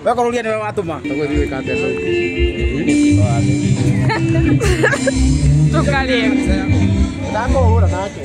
Wekoruria niwe watuma tukarie ndakuhura nake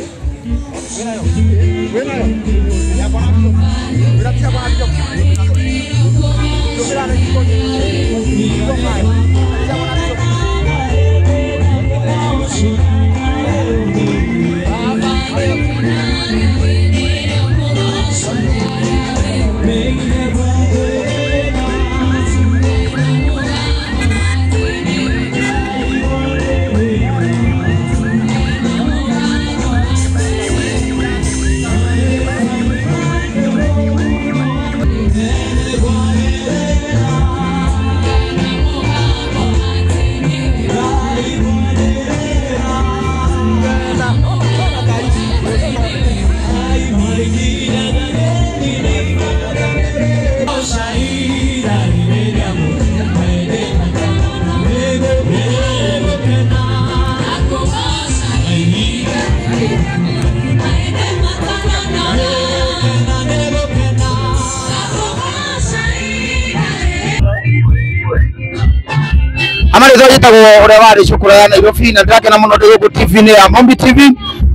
Amarĩtwa njĩtagwo ũrĩa warĩ cukuru ya Nairobi na ndĩrakena mũno ndĩ gũkũ TV-inĩ ya Mombi TV.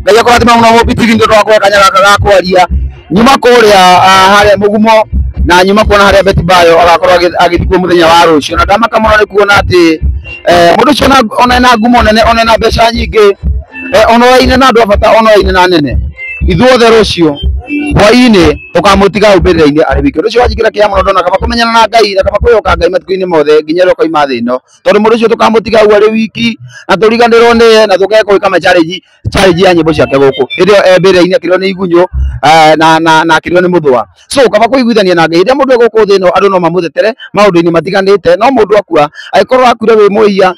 Ngai akũrathime mũno Mombi TV nĩ ũndũ wa kũhe kanya gaka ga kwaria. Nyuma kũrĩa harĩa Mũgumo na nyuma kuona harĩa Betty Bayo agakorwo agĩthikwo mũthenya wa rũciũ, na ndamaka mũno nĩ kuona atĩ mũndũ ũcio ona ena ngumo nene, ona ena mbeca nyingĩ, ona oaine na andũ a bata, ona oaine na nene, ithuothe rũciũ hwainĩ tũkamũtiga hau mbĩrĩra-inĩ arĩ wiki. Ũndũ ũcio wanjĩkĩra kĩeha mũno ndona kaba kũmenyana na Ngai na kaba kwĩhoka Ngai matukũ-inĩ mothe nginya rĩrĩa ũkoima thĩ ĩno, tondũ mũndũ ũcio tũkamũtiga hau arĩ wiki na tũriganĩrwo nĩye na tũkae gwĩka ma challenge challenge ya nyĩmbo ciake gũkũ hĩndĩ ĩyo e mbĩrĩra-inĩ akĩrĩo nĩ igunyũ na akĩrĩo nĩ mũthũa. So kaba kũiguithania na Ngai. Hĩndĩ ĩrĩa mũndũ e gũkũ thĩ ĩno andũ no mamũtetere maũndũ-inĩ matiganĩte, no mũndũ akua angĩkorwo akuire wĩ mũiya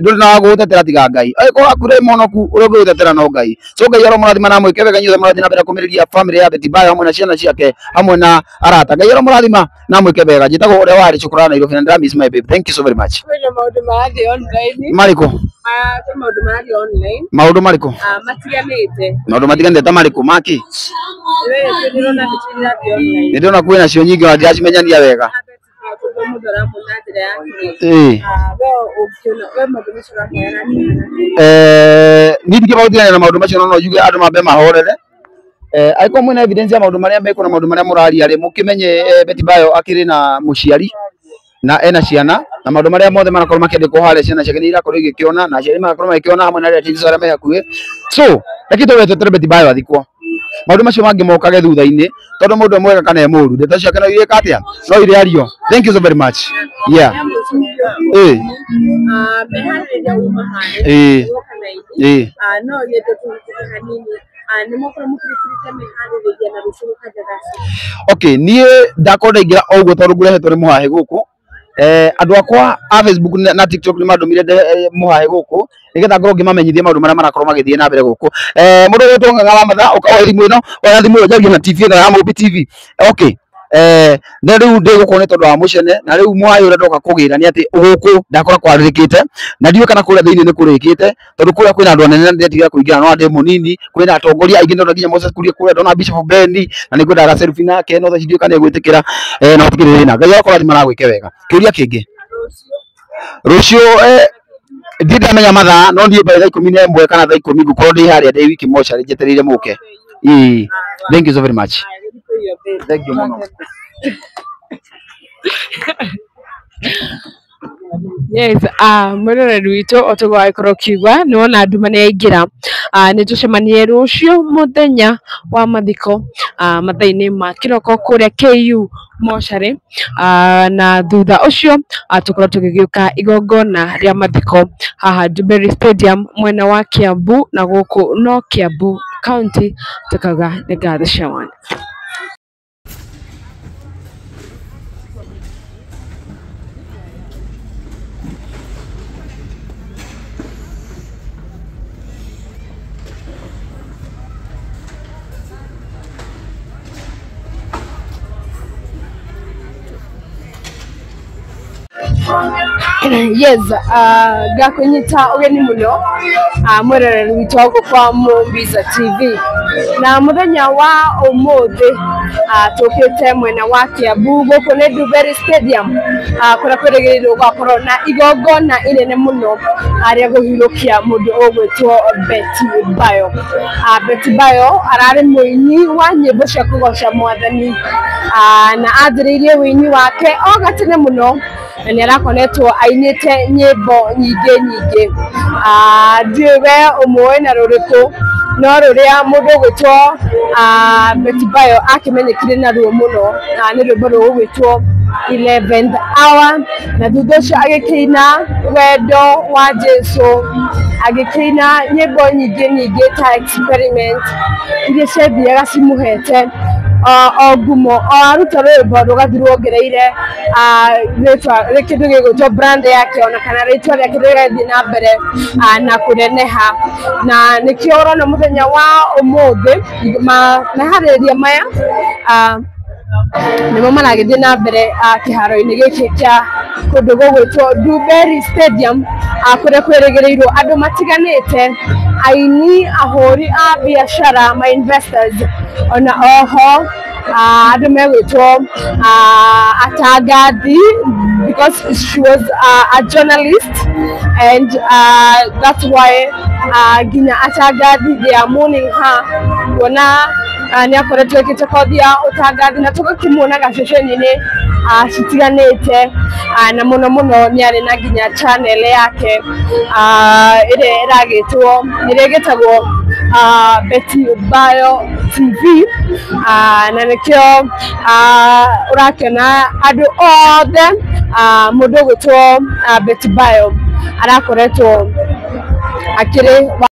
ndũrĩ na wa gũgũtetera tiga Ngai, angĩkorwo akuire wĩ mũhonoku ũrĩa ũngĩgũtetera no Ngai. So Ngai aromũrathima na amwĩke wega inyuothe mũrathiĩ na mbere kũmĩrĩria family ya Betty Bayo hamwe na ciana ciake. ciake hamwe na arata. Ngai aromũrathima na mwĩke wega. Njĩtagwo ũrĩa warĩ Cukura Nairobi na ndĩra miss my babe. Thank you so very much. Kwĩna maũndũ marathiĩ online. Marĩkũ? Kwĩ maũndũ marathiĩ online. Maũndũ marĩkũ? Matiganĩte. Maũndũ matiganĩte ta marĩkũ maki? We ndĩrona mbica irathiĩ online. Nĩ ndĩrona kwĩna cio nyingĩ ona ndiracimenyania wega. Mũndũ aramona njĩra ya kĩrĩ. Ĩĩ. We ũngĩona we maũndũ macio ũraheana atĩa? Niĩ ndingĩamba gũtigana na maũndũ macio no no njuge andũ mambe mahorere. Angĩkorwo mwĩna evidence ya maũndũ marĩa mekwo na maũndũ marĩa mũraria rĩ, mũkĩmenye Betty Bayo akĩrĩ na mũciari na ena ciana na maũndũ marĩa mothe marakorwo makĩandĩkwo harĩa ciana ciake nĩ irakorwo igĩkĩona na aciari magakorwo magĩkĩona hamwe na relatives arĩa me hakuhĩ. So reke tũbe tweterere Betty Bayo athikwo, maũndũ macio mangĩ mokage thutha-inĩ, tondũ mũndũ e mwega kana e mũru, ndeto ciake no irĩka atĩa, no irĩario. Thank you so very much. Yeah. Ĩĩ. Meharĩrĩria uma harĩa Ĩĩ. woka na ithi. Ĩĩ. No nyende tũhĩtũke hanini, nĩ mwakorwo mũkĩrĩkĩrĩte meharĩrĩria na rũciũ gũkanja thaa cigana? Okay, niĩ ndakorwo ndaingĩra o ũguo tondũ ngũrehetwo nĩ mũhahe gũkũ. Andũ akwa a Facebook na TikTok nĩ mandũmire mũhahe gũkũ nĩgetha ngorwo ngĩmamenyithia maũndũ marĩa marakorwo magĩthiĩ na mbere gũkũ. Mũndũ ũgwĩtwo Ng'ang'a wa Matha, ũka oe thimũ ĩno, oya thimũ ĩyo njarie na TV ĩno ya Mũmbi TV. Okay. Na rĩu ndĩ gũkũ nĩ tondũ wa mũcene, na rĩu mũhae ũrĩa ndoka kũgĩra nĩ atĩ gũkũ ndakora kwarĩrĩkĩte na ndiũĩ kana kũrĩa thĩinĩ nĩ kũrĩkĩte, tondũ kũrĩa kwĩna andũ anene na ndĩretigĩra kũingĩra no ndĩ mũnini. Kwĩna atongoria aingĩ, ndona nginya Moses Kuria kũrĩa, ndona Bishop Beni na nĩ ngwendaga selfie nake, no thaa ici ndiũĩ kana nĩegwĩtĩkĩra. Na gũtikĩrĩ thĩna. Ngai arorathima na agwĩke wega. Kĩũria kĩngĩ rũciũ, ndirĩ ndamenya mathaa, no niĩ mbere thaa 11 kana thaa 10 ngũkorwo ndĩ harĩa ndĩ wiki mocarĩ njetereire mũke. Ĩĩ, thank you so very much. Thank you mũno. Yes, mwĩroreri witũ, o toguo wagĩkorwo ũkiuga nĩ wona nduma nĩ yaingĩra. Nĩ tũcemanie rũciũ mũthenya wa mathiko, mathaa-inĩ ma kĩroko kũrĩa KU mocarĩ, na thutha ũcio tũkorwo tũgĩgĩũka igongona rĩa mathiko haha Ndumberi Stadium mwena wa Kiambu, na gũkũ no Kiambu County tukauga nĩ ngatho cia mwanya. Yes, ngakũnyita ũgeni mũno, mwĩroreri witũ wa gũkũ kwa Mũmbiza TV, na mũthenya wa ũmũthĩ tũkĩte mwena wa Kiambu, gũkũ nĩ Ndumberi Stadium, kũrĩa kwĩrĩgĩrĩirwo gũgakorwo na igongona inene mũno rĩa kũhurũkia mũndũ ũgwĩtwo Betty Bayo. Betty Bayo ararĩ mũini wa nyĩmbo cia kũgoca mwathani, na ambĩrĩirie ũini wake o gatene mũno, na nĩ arakoretwo ainĩte nyĩmbo nyingĩ nyingĩ. Ndiũĩ we ũmũĩ na rũrĩkũ, no rũrĩa mũndũ ũgwĩtwo Betty Bayo akĩmenyekire naruo mũno nĩ rwĩmbo rũgwĩtwo 11th Hour, na thutha ũcio agĩkĩina Wendo wa Jesu, agĩkĩina nyĩmbo nyingĩ nyingĩ ta Experiment iria ciathiaga cimũhete o ngumo, o aruta rwĩmbo rũgathiĩ ruongereire rĩtwa kĩndũ gĩgwĩtwo brand yake, ona kana rĩtwa rĩake rĩgathiĩ na mbere na kũneneha, na nĩkĩo ũrona mũthenya wa ũmũthĩ meharĩrĩria maya nĩmo maragĩthiĩ na mbere kĩharo-inĩ gĩkĩ kĩa kũndũ gũgwĩtwo Ndumberi Stadium, kũrĩa kwĩrĩgĩrĩirwo andũ matiganĩte, aini, ahũri a biacara, ma investors, ona oho andũ megwĩtwo atangathi, because she was a journalist and that's why nginya atangathi they are mourning her, kuona nĩ akoretwo ĩkĩte kothi ya ũtangathi na tũgakĩmuonaga ceceni-inĩ citiganĩte, na mũno mũno nĩ arĩ na nginya channel yake ĩrĩa ĩragĩtwo ĩrĩa ĩgĩtagwo Betty Bayo TV, na nĩkĩo ũrakĩona andũ othe mũndũ ũgwĩtwo Betty Bayo arakoretwo akĩrĩ wa